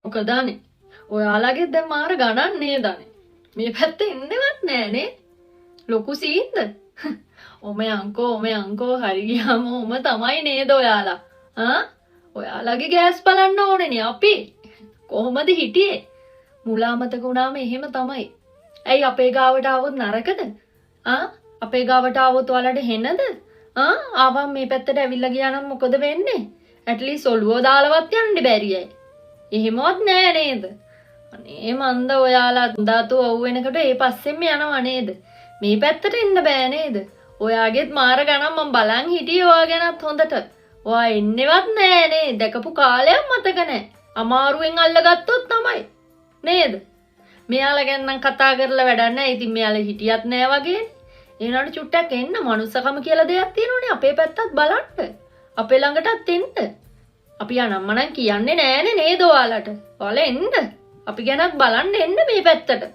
මොකද අනේ ඔයාලගේ දැන් මාර ගණන් නේද අනේ? මේ පැත්තේ එන්නවත් නෑනේ. ලොකු සීන්ද? ඔම අංකෝ ඔම අංකෝ හරි ගියාම ඔම තමයි නේද ඔයාලා? ආ, ඔයාලගේ ගෑස් බලන්න ඕනේනේ අපි. කොහොමද හිටියේ? මුලා මතක වුණාම එහෙම තමයි. ඇයි අපේ ගාවට ආවොත් නරකද? ආ, අපේ ගාවට ආවොත් ඔයාලට හෙනද? ආ, ආවම මේ පැත්තට ඇවිල්ලා ගියා නම් මොකද වෙන්නේ? ඇට්ලීස්ට් ඔළුව දාලවත් යන්න බැරි අය. එහෙමවත් නෑ නේද? අනේ මන්ද ඔයාලා ධාතු ඔව් වෙනකොට ඒ පස්සෙන්ම යනවා නේද? මේ පැත්තට එන්න බෑ නේද? ඔයාගෙත් මාර ගණන් මං බලන් හිටියේ ඔයා ගැනත් හොඳට. ඔයා එන්නේවත් නෑ නේ. දැකපු කාලයක් මතක නෑ. අමාරුවෙන් අල්ලගත්තොත් තමයි. නේද? මෙයාලා ගැන නම් කතා කරලා වැඩක් නෑ. ඉතින් මෙයාලා හිටියත් නෑ වගේනේ. ඒ වුණාට චුට්ටක් එන්න, මනුස්සකම කියලා දෙයක් තියෙනවනේ. අපේ පැත්තත් බලන්න. අපේ ළඟටත් එන්න. අපි අනම්මනම් කියන්නේ නෑනේ නේද ඔයාලට? ඔයාලා එන්න. අපි ගැනත් බලන්න එන්න මේ පැත්තට.